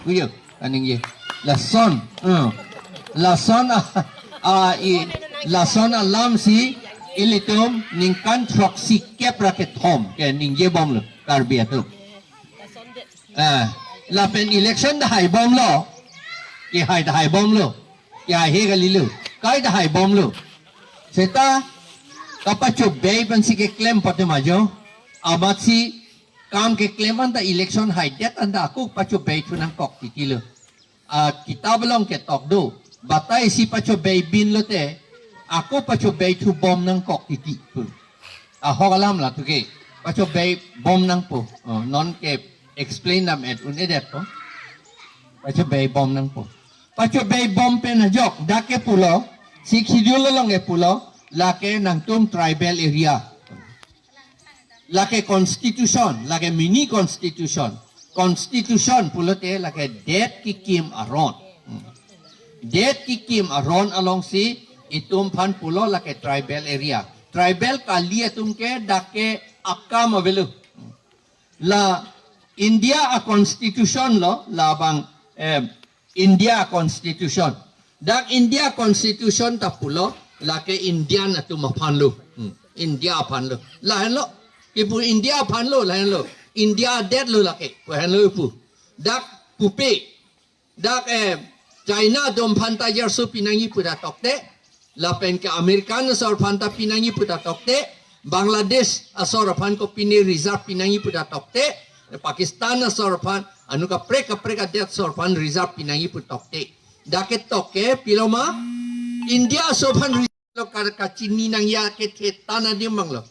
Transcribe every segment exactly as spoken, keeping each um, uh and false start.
Yo, aning ye. Lason, uh, lason a, a, i, lason alam si ilitum ningkan throksi kep ra kethom ke ningje bomlo Karbi atum. Ah, lapen election dak hai bomlo. Kehai dak hai bomlo. Kehai he kalilo. Kai dak hai bomlo. Seta kapachobei pensi keklem pate majo. Amatsi kam keklem anta election haidet anta ako pachobei thu nangkok titi lo. A, kitab along ketok do. Batai si pachobei bin lote ako pachobei thu bom nangkok titi. Ahok alam la tu ke. Pachobei bom nangpo. Oh, non ke explain dam et un-edet po. Pachobei bom nangpo. Pachobei bom pen ajok dak ke pulo. Sixth Schedule along ke pulo. Lake nangtum tribal area. Lake constitution, lake mini constitution. Constitution pulote lake det kekim aron. Hmm. Det kekim aron alongsi itum aphan pulo lake tribal area. Tribal kali atum ke dak ke akam avelo. Hmm. La India a constitution lo, labang, eh, India Constitution. Dak India Constitution ta pulo, lake Indian atum aphan lo. Hmm. India aphan lo. Lahenlo. Kipu India aphan lo, lahenlo. India adet lo lake. Pu henlo pu. Dak pupe. Dak, eh, China atum aphan ta jarso pinangji pu ta tokte. Lapen ke American asor aphan ta pinangji pu ta tokte. Bangladesh asor aphan kopine reserve pinangji pu ta tokte. Pakistan asor aphan, anu kaprek kaprek adet asor aphan reserve pinangji pu tokte. Dak ketok ke piloma India aso aphan reserve lo ka-, kachini nangji kethe ta adim abang lo.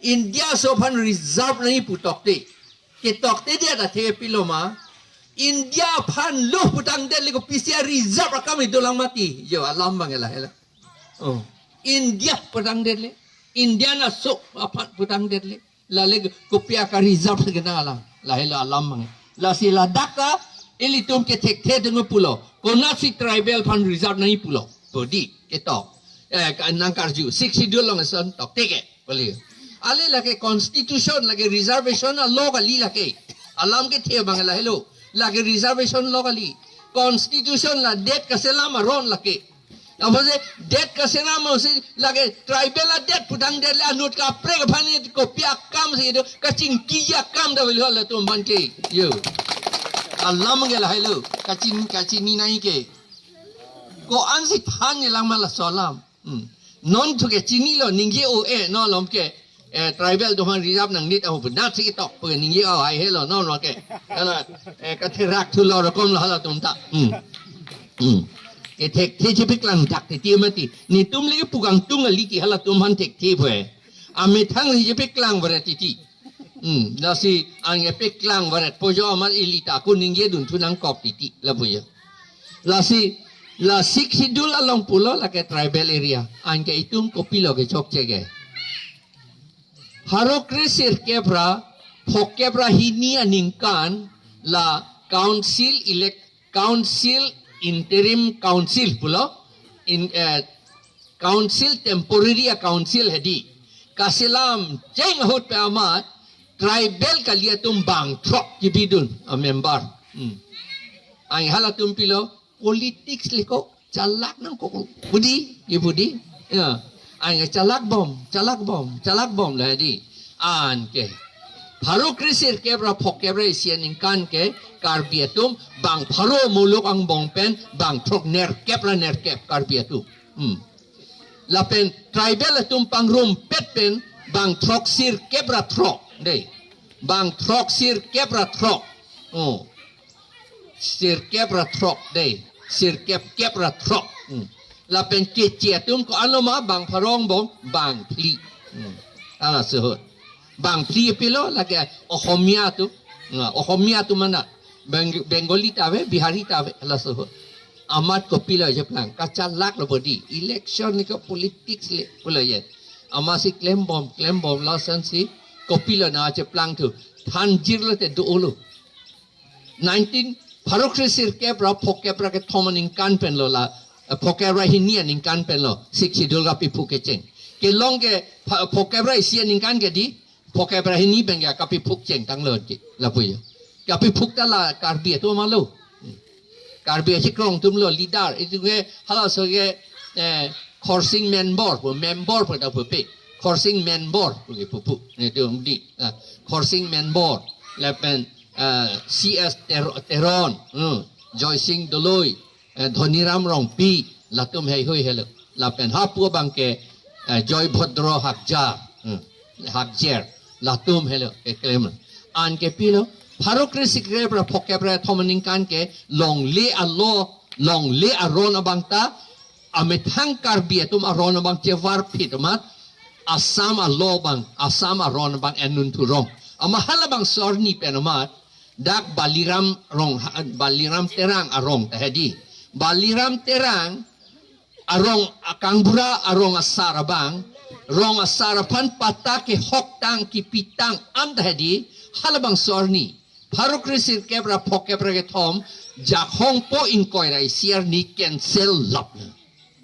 India aso aphan reserve nangji pu tokte. Ketokte dia ta the piloma. India aphan lo pu tangdet le kopisi a reserve akam kedolang mati. Yo alam abang la hela. Oh. India pu tangdet le. Indian aso aphan pu tangdet le. Lale kopi aka reserve ke nang alam. Lahelo alam abang. Lasi ladak ke ilitum kethekthe dungo pulo. Konatsi tribal aphan reserve nangji pulo. Bodi ketok. Eh, ka-, nangkarju. Sixth Schedule along ason tokte ke. Boli. Ale lake constitution, lake reservation a law kali lake. Alam kethe abang lahelo. Lake reservation law kali. Constitution la det kaselam aron lake. Apotsi det kaselam aron si lake tribal adet pu tangdet le anut kaprek aphan ni kopi akam si do kachingki akam ta avelo latum aphan ke. Yo. Alam ke lahelo. Kachin, kachini nangji ke. Ko-ansi than nangji lang ma laso alam. Hmm. Non thu ke chinilo ningje o e non alom ke, eh, tribal atum aphan reserve nangnit aho pu nat si ketok pu ningje o hai helo non lo ke. Ala, eh, katherak thu lo rokom lo halatum ta. Hmm. Hmm. Kethekthe chepeklang dak titi mati. Netum le pu kangtung kali ke halatum aphan thekthe pu e. Amethang le chepeklang varet titi. Hmm, lasi ang epeklang varet po jo amat ili ta ako ningje dun thu nangkok titi lapu jo. Lasi, la Sixth Schedule along pulo lake tribal area. Anke itum kopilo kechokche ke. Pharo kre sirkep ra, phokep ra hini aningkan la council elect, council interim council pulo. In, eh, council temporary a council hedi. Kaselam cheng ahut pe amat tribal kali atum bang throk kebidun a member. Hmm. Ang halatum pilo politics le ko chalak nangkok. Budi, ye budi. Ya. Ang chalak bom, chalak bom, chalak bom la di. Anke. Pharo kre sirkep ra phokep ra isi aningkan ke Karbi atum bang pharo muluk angbong pen bang throk nerkep ra nerkep Karbi atum. Hmm. Lapen tribal atum pangrumpet pen bang throk sirkep ra throk. Dei. Bang throk sirkep ra throk. Oh. Sirkep ra throk dei. Sirkep kep ra throk. Hmm. Lapen keche atum ko-an lo ma bang pharo angbong bang phli. Hmm. Ala suhut. Bang phli pilo lake Ohomia atum. Nga, Ohomia atum mana. Beng-, Bengali ta ave, Bihari ta ave, laso ho. Amat kopilo cheplang, kachalak lo bodi, election ni ko politics le, pulo ye. Amatsi klembom, klembom lason si, kopilo nangcheplang thu, thanjir lote do-olo. Nineteen, pharo kre sirkep ra, phokep ra kethom aningkan pen lo la, eh, phokep ra hini aningkan pen lo, Sixth Schedule kapiphuk kecheng. Kelong ke pha-, phokep ra isi aningkan ke di, phokep ra hini pen ke kapiphuk cheng tanglo ke, lapu jo. Kapiphuk ta la Karbi atum ma lo. Karbi achikrong atum lo leader, itum ke halaso ke, eh, Khorsing Menbor pu, Menbor pu ta pupe. Khorsing Menbor pu ke pupu. Netum di, ah, Khorsing Menbor. Lapen, ah, C S Ter-, Teron, hmm, Joysing Doloi, eh, Dhoniram Rongpi, latum heihui helo. Lapen hapu abang ke, eh, Joy Bhodro Hakjar, hmm, Hakjer, latum helo keklem. Anke pilo, pharo kre sikre pra phokep ra thom aningkan ke longle alo, longle aron abang ta, amethang Karbi atum aron abang chevar phit amat, Assam alo abang, Assam aron abang enun thurong. Ama halabangso arni pen amat, dak Baliram Rong, Baliram Terang arong ta hedi. Baliram Terang arong akangbura arong asar abang, rong asar aphan patta kehoktang kepitang an ta hedi, halabangso arni. Pharo kre sikre pra phokep ra kethom, Jakhong po ingkoi ra isi arni cancel lap.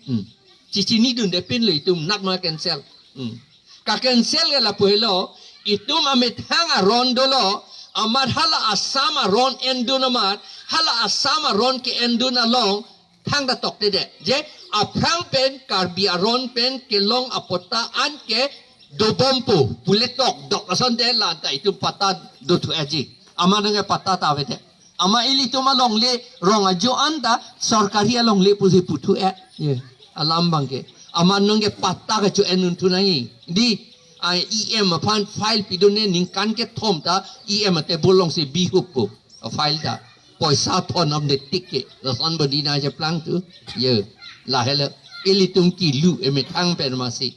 Hmm. Chichinidunde pinlo itum nak ma cancel. Hmm. Ka cancel ke lapu helo, itum amethang aron dolo, amat hala Assam aron endun amat, hala Assam aron ke-endun along, thangta toktedet. Je, aphrang pen, Karbi aron pen, kelong apatta anke dobompo, pule tokdok asonte lata itum patta dothu aji. Ama nangke patta ta avedet. Ama ilitum alongle rong ajo anta sorkari alongle pusi puthu e. Ye. Alam abang ke. Ama nangke patta kacho-en un thu nangji. Di, ai E M aphan file pidunne ningkan kethom ta E M ate bolong si bihup ko. A file ta. Poisa thon amde tik ke. Lason bodi nangcheplang thu. Ye. Lahelo. Ilitum kilu emethang pen masi.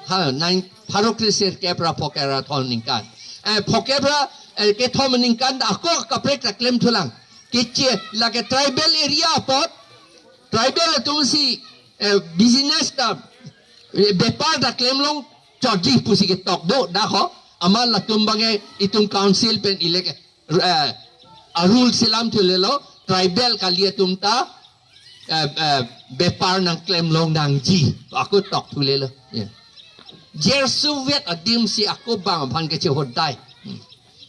Ha, nang pharo kre sikre pra phokep ra thom aningkan. Eh, phokep ra, eh, kethom aningkan ta ako kaprek ta klem thulang. Keche, lake tribal area apot, tribal atum si, eh, business ta, eh, bepar ta klemlong chotji pusi ketok do, dak ho, ama latum abang ke itum council pen elect, eh, arul selam thulelo, tribal kali atum ta, eh, eh, bepar nangklemlong nangji, ako tok thulelo. Ya. Jer suvet adim si ako bang aphan kechehodai. Hmm.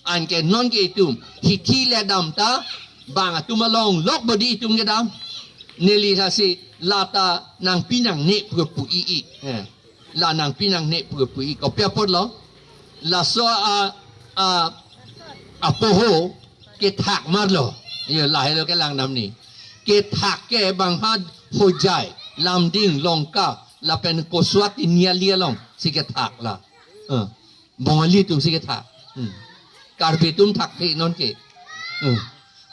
Anke nonke itum, hithi le dam ta, bang atum along lok bodi itum kedam. Neli thasi lata nangpi nangne pu pu i i. Eh. La nangpi nangne pu pu i. Kopi apotlo. Laso a, a, apoho kethak marlo. Ye lahelo kelang damni. Kethak ke bang ha Hojai, Lumding, Lanka, lapen Koswat Tiনিআলি along si kethak la. Eh. Bongali atum si kethak. Hmm. Karbi atum thak the nonke. Hmm.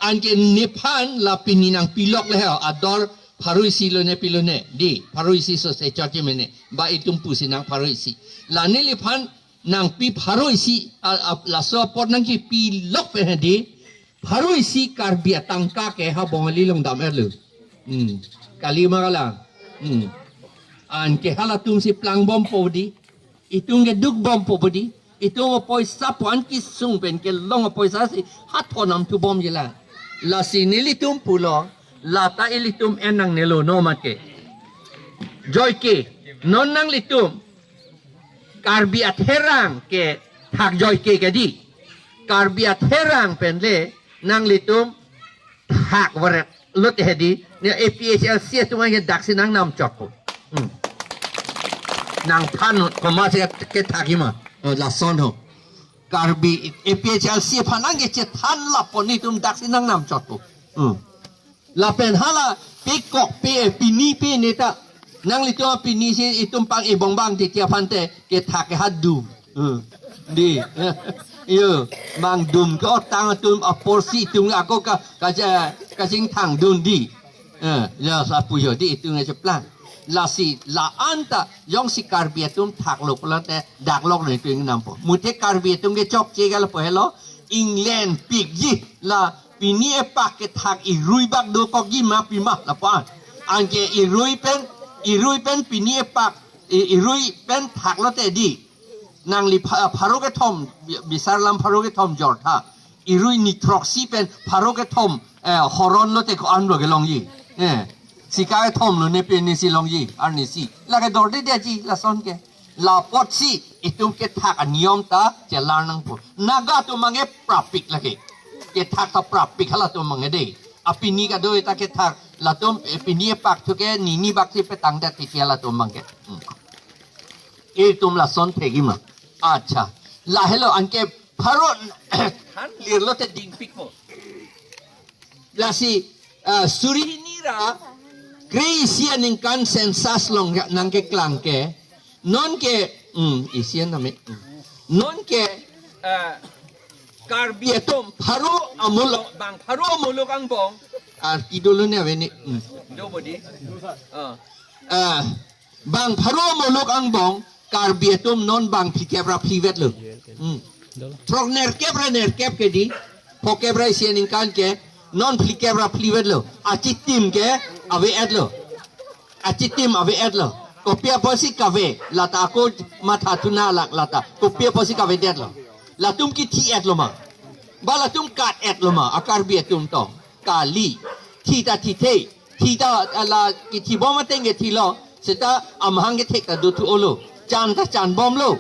Anke nephan la pini nangpilok le ho, ador pharo isi lone pilone. Di, pharo isi so se church mene. Ba itum pusi nang pharo isi. La neliphan nangpi pharo isi, a, a, laso apot nangkipilok pen hedi. Pharo isi Karbi atangka ke ha Bongali along dam-etlo. Hmm. Kali ma kalang. Hmm. Anke halatum si plangbompo di. Itum kedukbompo bodi. Itum apoisa pu-an kesung pen kelong apoisa si ha thon nangthubomji la. Lasi nelitum pulo, lata ilitum en nangnelo no mate. Joike, non nanglitum Karbi atherang kethak joike kedi. Karbi atherang pen le nanglitum thak varet lote hedi, ne A P H L C atum ke daksi nangnam chotpo. Hmm. Nangthan komat si kethak-i ma. Oh, lason ho. Karbi A P H L C aphan nangkechethan lapu nelitum daksi nangnam chotpo. Hmm. Lapen hala pekok pe, pini pe neta. Nanglitum pini si itum pang-ibong bang titi aphan te kethak ke hadum. Hmm. Di. Yo, mangdum ke otang atum apor si itum ako ka, ka, kachingthangdun di. Eh, ya sapu yo di itum ngecheplang. Lasi la-an ta jongsi Karbi atum thaklo pulote daklok nelitum nampo. Muthe Karbi atum kechokche ke lapu helo, England pikji la pini epak kethak irui bak dokokji ma pima lapu-an. Anke irui pen, irui pen pini epak, i-, irui pen thaklote di. Nangli pha-, pharo kethom, bi-, bisar lam pharo kethom jortha. Irui ni throksi pen pharo kethom, eh, horon lote ko-an lo kelongji. Eh, sika kethom lone pini si longji, arni si. Lake dordedeji, lason ke. Lapotsi itum kethak aniyom ta chelar nangpo. Naga atum abang ke prapik lake. Kethak ta prapik halatum abang ke de. Apini kadoi ta kethak, latum, eh, pini epak thu ke nini bak si petang det titi latum abang ke. Hmm. Itum lason thekji ma. Acha. Lahelo anke pharo han lirlo te dingpikpo. Lasi, ah, suri hini ra kre-isi aningkan census along nangkeklang ke. Non ke, hmm, isi an name. Hmm. Non ke, ah, Karbi atum pharo amuluk, bang pharo amuluk angbong. Arki dolo ne ave ne. Hmm. Do bodi. Ah. Ah, bang pharo amuluk angbong, Karbi atum non bang phlikep ra phli vetlo. Hmm. Throk nerkep ra nerkep ke di, phokep ra isi aningkan ke, non phlikep ra phli vetlo. Achitim ke ave-etlo. Achitim ave-etlo. Kopi apotsi kave, lata ako matha thunalak lata. Kopi apotsi kavedetlo. Latum kithi-etlo ma. Ba latum kat-etlo ma, a Karbi atum tong. Kali. Thi ta thithe. Thi ta ala kithi bom ateng ke thilo. Seta amahang kethek ta dothu-olo. Chan ta chan bomlo.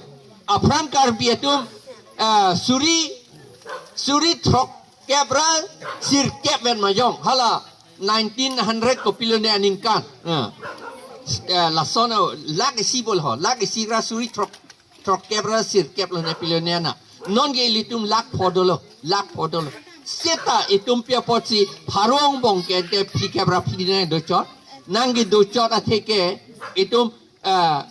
Aphrang Karbi atum, ah, suri, suri throkkep ra sirkep ven majong. Hala nineteen hundred kopilo ne aningkan. Ah. Eh, lason, oh, lakh isi bol ho. Lakh isi ra suri throk, throkkep ra sirkep lo ne pilo ne ana. Non ke ilitum lakh pho dolo, lakh pho dolo. Seta itum pi apotsi pharo angbong ke te phlikep ra phli ne dochot. Nangkedochot atheke itum, ah,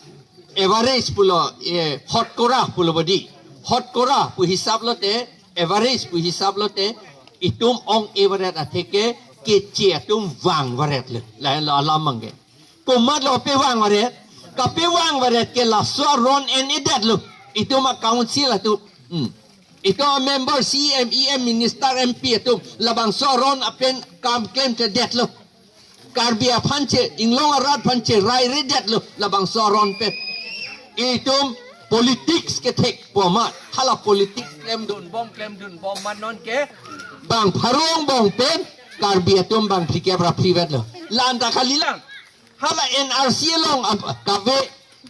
average pulo, eh, hotkora pulo bodi. Hotkora pu hisap lote, average pu hisap lote, itum ong-e varet atheke keche atum vang varetlo. Lahelo alam abang ke. Komatlo pevang varet? Kapevang varet ke laso aron en-edetlo. Itum a council atum. Hmm. Itum a member C E M, E M, minister, M P atum. Labangso aron apen kam klemkledetlo. Karbi aphan che, inglong arat aphan cherai-redetlo. Labangso aron pen. Itum politics kethekpo ma. Hala politics klemdun bom, klemdun bom ma non ke. Bang pharo angbong pen Karbi atum bang phlikep ra phli vetlo. La-an ta kalilang. Hala N R C along ap-, kave,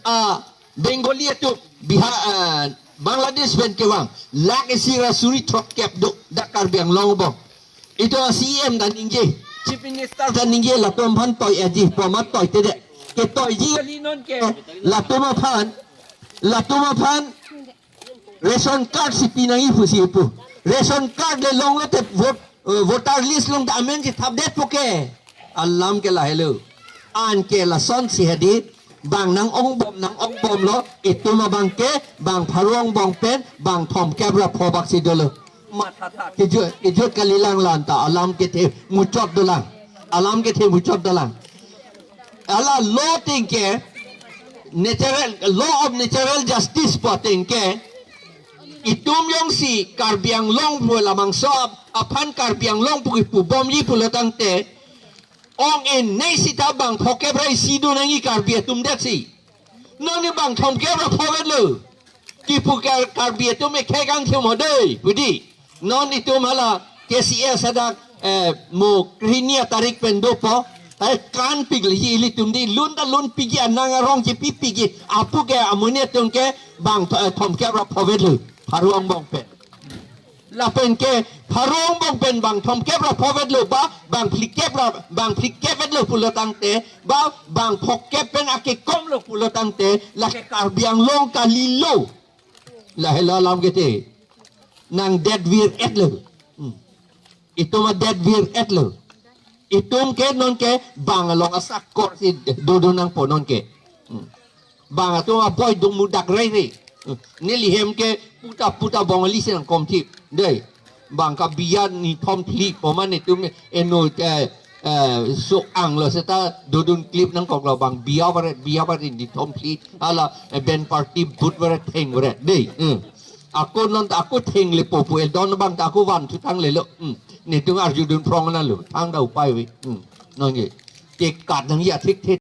ah, Bengali atum, Bihar, ah, Bangladesh pen kevang. Lakh isi ra suri throkkep do, dak Karbi Anglong angbong. Itum a C E M ta ningje, Chief Minister ta ningje, latum aphan toi-etji, poma toite det. Ketoiji kali non ke, latum aphan, latum aphan, ration card si pinangji pusi pu. Ration card le longlo te vote, eh, voter list along ta amen si thapdetpo ke. Alam ke lahelo. Anke lasonsi hedi bang nang-ongbom nang-ongbomlo, itum abang ke bang pharo angbong pen bang thomkep ra pho bak si dolo. Mathatha. Kejut, kejut kalilang, la-an ta alam kethe muchot dolang. Alam kethe muchot dolang. Hala law ateng ke natural, law of natural justice pu ateng ke itum jongsi Karbi Anglong pu labangso ap-, aphan Karbi Anglong pu kipubomji pulo tangte ong-e nei sita bang phokep ra isi do nangji Karbi atum detsi. Non ne bang thomkep ra pho vetlo. Kipu Kar-, Karbi atum ekhek angthim ho dei, budi. Non itum hala K C S adak, eh, mo krehini atarik pen dopo. Eh, kanpiklo ji ilitum di, lun ta lunpikji, anang arong chepipikji. Apu ke amonit atum ke bang th-, eh, thomkep ra pho vetlo. Pharo angbong pen. Lapen ke pharo angbong pen bang thomkep ra pho vetlo ba, bang phlikep ra, bang phlikep vetlo pulo tangte, ba, bang phokep pen akekomlo pulo tangte, lake Karbi Anglong kalilo. Lahelo alam kethe. Nang detviret lo. Hmm. Itum a detviret lo. Itum ke non ke bang along asakor si dodun nangpo non ke. Hmm. Bang atum aboi dungmudak rei rei. Hmm. Neli hem ke puta puta Bongali si nangkomthip. Dei. Bang ka biya nithom phli poma netum eno, eh, eh, so-anglo seta dodun klip nangkoklo, bang biya varet, biya varet nithom phli. Hala, eh, ben party but varet theng varet. Dei. Hmm. Ako non ta ako theng le popo el don bang ta ako van thu thang lelo. Hmm. Netum arjudun phrong nalo. Thang ta upai ave. Hmm. Non ke. Te kat nangji athikthe